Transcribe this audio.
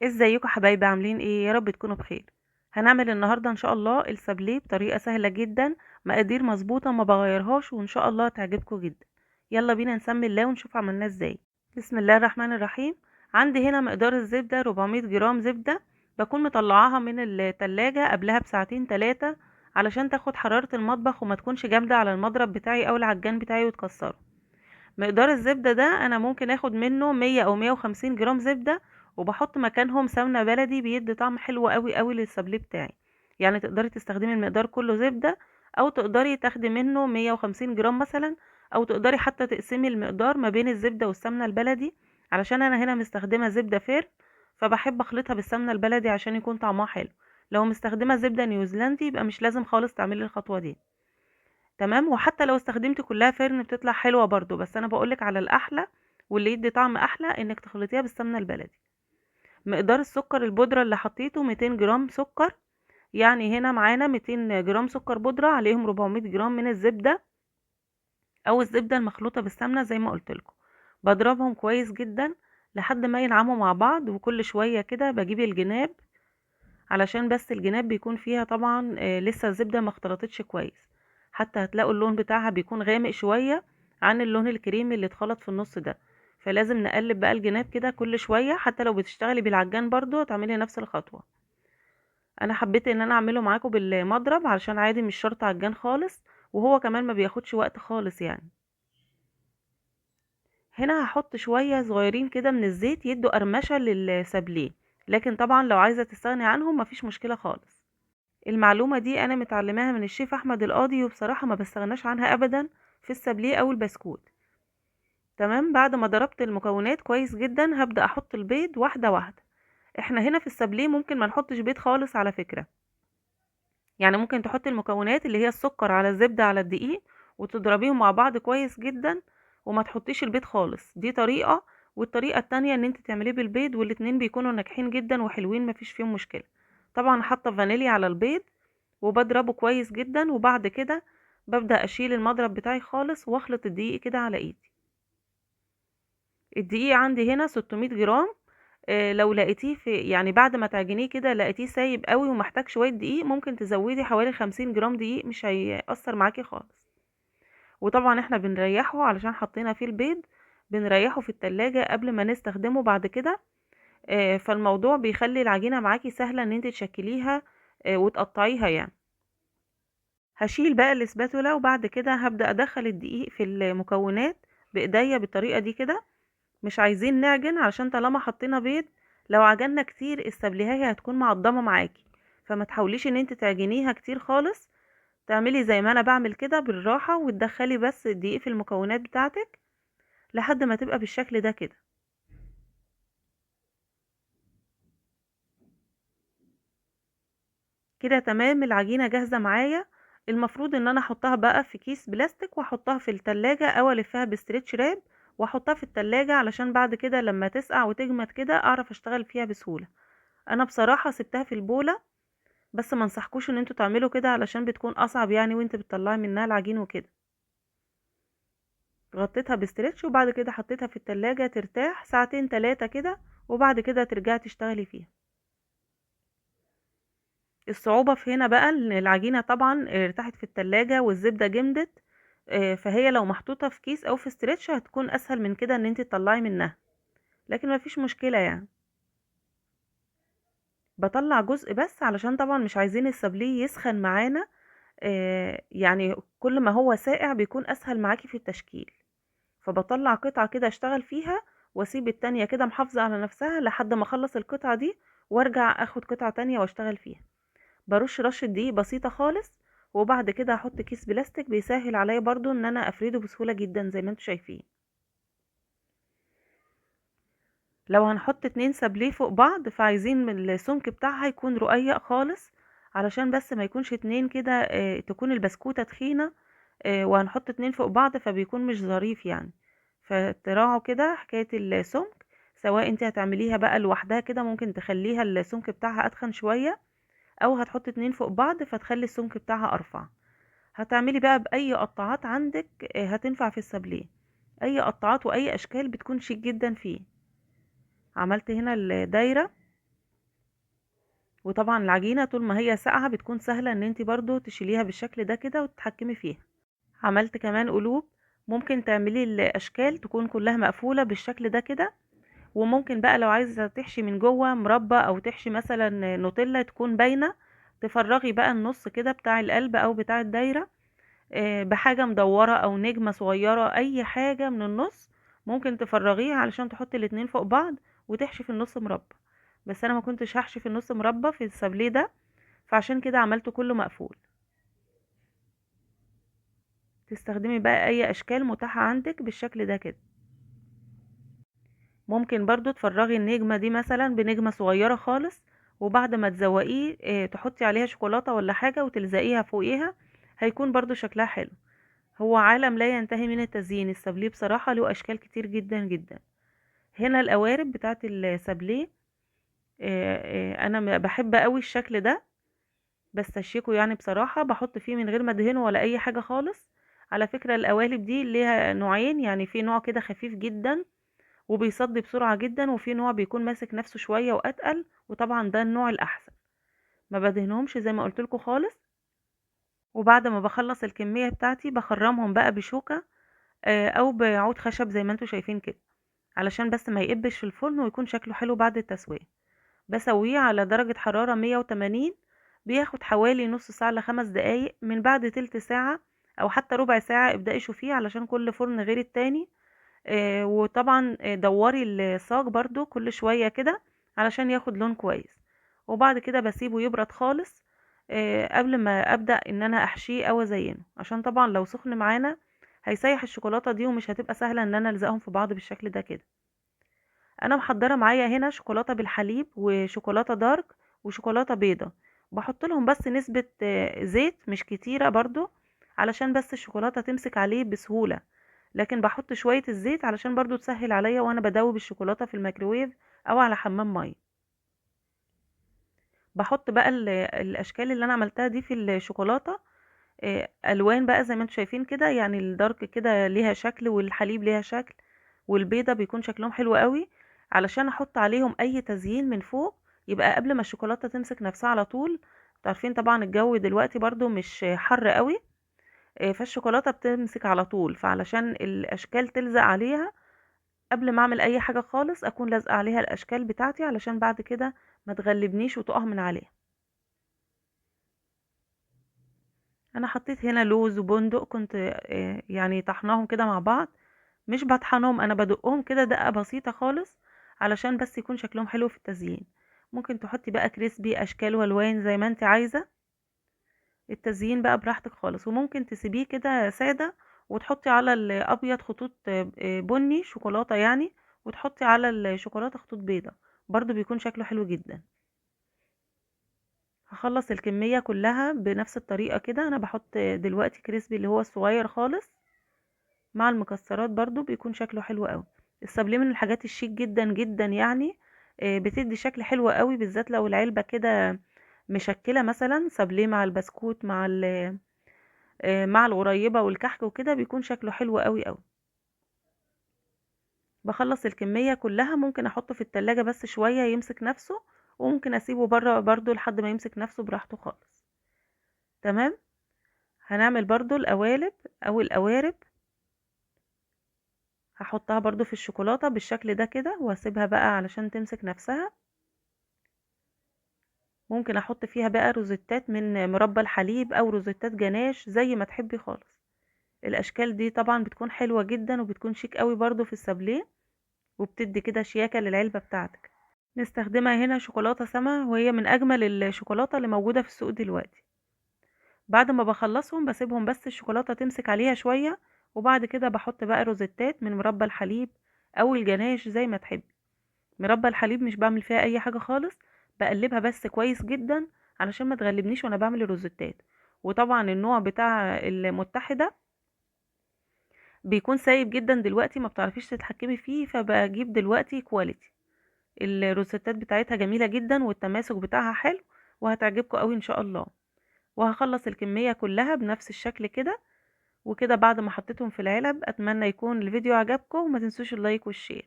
ازيكم حبايبي؟ عاملين ايه؟ يا رب تكونوا بخير. هنعمل النهارده ان شاء الله السابليه بطريقة سهلة جدا، مقادير مظبوطة ما بغيرهاش، وان شاء الله تعجبكم جدا. يلا بينا نسمي الله ونشوف عملناه ازاي. بسم الله الرحمن الرحيم. عندي هنا مقدار الزبدة 400 جرام زبدة، بكون مطلعاها من التلاجة قبلها بساعتين تلاتة علشان تاخد حرارة المطبخ وما تكونش جامدة على المضرب بتاعي او العجان بتاعي وتكسره. مقدار الزبدة ده انا ممكن اخد منه 100 او 150 جرام زبدة، وبحط مكانهم سمنة بلدي، بيدي طعم حلو قوي قوي للسابليه بتاعي. يعني تقدري تستخدمي المقدار كله زبدة، او تقدري تاخدي منه 150 جرام مثلا، او تقدري حتى تقسمي المقدار ما بين الزبدة والسمنة البلدي. علشان انا هنا مستخدمة زبدة فيرن، فبحب اخلطها بالسمنة البلدي عشان يكون طعمها حلو. لو مستخدمة زبدة نيوزيلندي يبقى مش لازم خالص تعملي الخطوة دي، تمام؟ وحتى لو استخدمتي كلها فيرن بتطلع حلوة برضو، بس انا بقولك على الاحلى واللي يدي طعم احلى انك تخلطيها بالسمنة البلدي. مقدار السكر البودرة اللي حطيته 200 جرام سكر، يعني هنا معانا 200 جرام سكر بودرة عليهم 400 جرام من الزبدة او الزبدة المخلوطة بالسمنة زي ما قلت لكم. بضربهم كويس جدا لحد ما ينعموا مع بعض، وكل شوية كده بجيب الجناب علشان بس الجناب بيكون فيها طبعا، لسه الزبدة ما اختلطتش كويس، حتى هتلاقوا اللون بتاعها بيكون غامق شوية عن اللون الكريمي اللي اتخلط في النص ده. فلازم نقلب بقى الجناب كده كل شوية، حتى لو بتشتغلي بالعجان برضو هتعملي نفس الخطوة. انا حبيت ان انا اعمله معاكم بالمضرب علشان عادي مش شرط عجان خالص، وهو كمان ما بياخدش وقت خالص. هنا هحط شوية صغيرين كده من الزيت يدوا قرمشة للسابليه، لكن طبعا لو عايزة تستغني عنهم مفيش مشكلة خالص. المعلومة دي انا متعلماها من الشيف احمد القاضي، وبصراحة ما بستغناش عنها ابدا في السابليه او البسكوت. تمام، بعد ما ضربت المكونات كويس جدا هبدأ احط البيض واحدة واحدة. احنا هنا في السابليه ممكن ما نحطش بيض خالص على فكرة، يعني ممكن تحطي المكونات اللي هي السكر على الزبدة على الدقيق وتضربيهم مع بعض كويس جدا وما تحطيش البيض خالص. دي طريقة، والطريقة التانية ان انت تعمليه بالبيض، والاتنين بيكونوا ناجحين جدا وحلوين مفيش فيهم مشكلة. طبعا حاطة فانيليا على البيض وبضربه كويس جدا، وبعد كده ببدأ اشيل المضرب بتاعي خالص واخلط الدقيق كده على ايدي. الدقيق عندي هنا 600 جرام، لو لقيتيه في يعني بعد ما تعجنيه كده لقيتيه سايب قوي ومحتاج شوية دقيق ممكن تزودي حوالي 50 جرام دقيق، مش هيأثر معاكي خالص. وطبعا احنا بنريحه علشان حطينا فيه البيض، بنريحه في التلاجة قبل ما نستخدمه بعد كده، فالموضوع بيخلي العجينة معاكي سهلة ان انت تشكليها، وتقطعيها. هشيل بقى الاسباتولا وبعد كده هبدأ ادخل الدقيق في المكونات بايديا بالطريقة دي كده. مش عايزين نعجن علشان طالما حطينا بيض لو عجننا كتير السابليهاية هتكون معضمة معاكي، فما تحاوليش ان انت تعجنيها كتير خالص. تعملي زي ما انا بعمل كده بالراحة، وتدخلي بس الدقيق في المكونات بتاعتك لحد ما تبقى بالشكل ده كده. كده تمام، العجينة جاهزة معايا. المفروض ان انا احطها بقى في كيس بلاستيك واحطها في التلاجة، او الفها ب stretch wrap واحطها في التلاجة علشان بعد كده لما تسقع وتجمد كده اعرف اشتغل فيها بسهولة. انا بصراحة سبتها في البولة، بس ما انصحكوش ان انتوا تعملوا كده علشان بتكون اصعب وانت بتطلعي منها العجين وكده. غطيتها ب stretch وبعد كده حطيتها في التلاجة ترتاح ساعتين تلاتة كده، وبعد كده ترجعي تشتغلي فيها. الصعوبة في هنا بقى ان العجينة طبعا ارتاحت في التلاجة والزبدة جمدت، فهي لو محطوطة في كيس او في stretch هتكون اسهل من كده ان انت تطلعي منها، لكن مفيش مشكلة. بطلع جزء بس علشان طبعا مش عايزين السابليه يسخن معانا، كل ما هو ساقع بيكون اسهل معاكي في التشكيل. فبطلع قطعة كده اشتغل فيها واسيب التانية كده محافظة على نفسها لحد ما اخلص القطعة دي وارجع اخد قطعة تانية واشتغل فيها. برش رشة دقيق بسيطة خالص، وبعد كده هحط كيس بلاستيك بيسهل عليا برضو ان انا افرده بسهولة جدا زي ما انتم شايفين. لو هنحط 2 سابليه فوق بعض فعايزين من السمك بتاعها يكون رقيق خالص علشان بس ما يكونش 2 كده، تكون البسكوتة تخينة، وهنحط 2 فوق بعض فبيكون مش ظريف. فتراعوا كده حكاية السمك، سواء انت هتعمليها بقى لوحدها كده ممكن تخليها السمك بتاعها اتخن شوية، او هتحط 2 فوق بعض فتخلي السمك بتاعها ارفع. هتعملي بقى باي قطعات عندك، هتنفع في السابليه، اي قطعات واي اشكال بتكون شيك جدا فيه. عملت هنا الدايرة وطبعا العجينة طول ما هي ساقعة بتكون سهلة ان انتي برضو تشيليها بالشكل ده كده وتتحكمي فيها. عملت كمان قلوب، ممكن تعملي الاشكال تكون كلها مقفولة بالشكل ده كده، وممكن بقى لو عايزة تحشي من جوه مربى او تحشي مثلا نوتيلا تكون باينة، تفرغي بقى النص كده بتاع القلب او بتاع الدايرة بحاجة مدورة او نجمة صغيرة، اي حاجة من النص ممكن تفرغيها علشان تحطي الاتنين فوق بعض وتحشي في النص مربى. بس انا ما كنتش هحشي في النص مربى في السابليه ده، فعشان كده عملته كله مقفول. تستخدمي بقى اي اشكال متاحة عندك بالشكل ده كده. ممكن برضو تفرغي النجمة دي مثلا بنجمة صغيرة خالص، وبعد ما تزوقيه تحطي عليها شوكولاتة ولا حاجة وتلزقيها فوقيها، هيكون برضو شكلها حلو. هو عالم لا ينتهي من التزيين السابليه بصراحة، له اشكال كتير جدا جدا. هنا القوارب بتاعت السابليه، انا بحب قوي الشكل ده، بستشيكه بصراحة، بحط فيه من غير ما ادهنه ولا اي حاجة خالص. على فكرة القوالب دي ليها نوعين، في نوع كده خفيف جدا وبيصدي بسرعة جدا، وفي نوع بيكون ماسك نفسه شوية واتقل، وطبعا ده النوع الاحسن. ما بدهنهمش زي ما قلت لكم خالص. وبعد ما بخلص الكمية بتاعتي بخرمهم بقى بشوكة، او بعود خشب زي ما انتم شايفين كده، علشان بس ما يقبش في الفرن ويكون شكله حلو بعد التسوية. بسويه على درجة حرارة 180، بياخد حوالي نص ساعة لخمس دقايق. من بعد تلت ساعة او حتى ربع ساعة ابدأي شوفيه، علشان كل فرن غير التاني. وطبعا، دوري الصاج برضو كل شوية كده علشان ياخد لون كويس. وبعد كده بسيبه يبرد خالص، قبل ما ابدأ ان انا احشيه او ازينه، عشان طبعا لو سخن معانا هيسيح الشوكولاتة دي ومش هتبقى سهلة ان انا الزقهم في بعض بالشكل ده كده. انا محضرة معايا هنا شوكولاتة بالحليب وشوكولاتة دارك وشوكولاتة بيضة، بحط لهم بس نسبة، زيت مش كتيرة برضو علشان بس الشوكولاتة تمسك عليه بسهولة، لكن بحط شوية الزيت علشان برضو تسهل عليا وانا بدوب الشوكولاتة في الميكروويف او على حمام مية. بحط بقى الاشكال اللي انا عملتها دي في الشوكولاتة، الوان بقى زي ما انتم شايفين كده، الدارك كده ليها شكل والحليب ليها شكل والبيضة بيكون شكلهم حلو قوي، علشان احط عليهم اي تزيين من فوق يبقى قبل ما الشوكولاتة تمسك نفسها على طول. انتوا عارفين طبعا الجو دلوقتي برضو مش حر قوي، فالشوكولاتة بتمسك على طول، فعلشان الاشكال تلزق عليها قبل ما اعمل اي حاجة خالص اكون لازقة عليها الاشكال بتاعتي، علشان بعد كده ما تغلبنيش وتقع من عليها. انا حطيت هنا لوز وبندق، كنت، طحناهم كده مع بعض، مش بطحنهم انا بدقهم كده دقة بسيطة خالص علشان بس يكون شكلهم حلو في التزيين. ممكن تحطي بقى كريسبي اشكال والوان زي ما انت عايزة، التزيين بقى براحتك خالص. وممكن تسيبيه كده سادة وتحطي على الابيض خطوط، بني شوكولاتة وتحطي على الشوكولاتة خطوط بيضة، برضو بيكون شكله حلو جدا. هخلص الكمية كلها بنفس الطريقة كده. انا بحط دلوقتي كريسبي اللي هو الصغير خالص مع المكسرات، برضو بيكون شكله حلو قوي. السابليه من الحاجات الشيك جدا جدا، بتدي شكل حلو قوي، بالذات لو العلبة كده مشكلة مثلا سابليه مع البسكوت مع الغريبة والكحك وكده، بيكون شكله حلو قوي قوي. بخلص الكمية كلها، ممكن احطه في التلاجة بس شوية يمسك نفسه، وممكن اسيبه بره برضو لحد ما يمسك نفسه براحته خالص. تمام. هنعمل برضو القوالب او القوارب، هحطها برضو في الشوكولاتة بالشكل ده كده، واسيبها بقى علشان تمسك نفسها. ممكن احط فيها بقى روزيتات من مربى الحليب او روزيتات جناش زي ما تحبي خالص. الاشكال دي طبعا بتكون حلوة جدا وبتكون شيك قوي برضو في السابليه، وبتدي كده شياكة للعلبة بتاعتك. نستخدمها هنا شوكولاتة سما، وهي من اجمل الشوكولاتة اللي موجودة في السوق دلوقتي. بعد ما بخلصهم بسيبهم بس الشوكولاتة تمسك عليها شوية، وبعد كده بحط بقى روزيتات من مربى الحليب او الجناش زي ما تحبي. مربى الحليب مش بعمل فيها اي حاجة خالص، بقلبها بس كويس جدا علشان ما تغلبنيش وانا بعمل الروزيتات. وطبعا النوع بتاع المتحدة بيكون سايب جدا دلوقتي، ما بتعرفيش تتحكمي فيه، فبجيب دلوقتي quality. الروزيتات بتاعتها جميلة جدا والتماسك بتاعها حلو، وهتعجبكم قوي ان شاء الله. وهخلص الكمية كلها بنفس الشكل كده وكده. بعد ما حطيتهم في العلب، اتمنى يكون الفيديو عجبكم، وما تنسوش ال like وال share.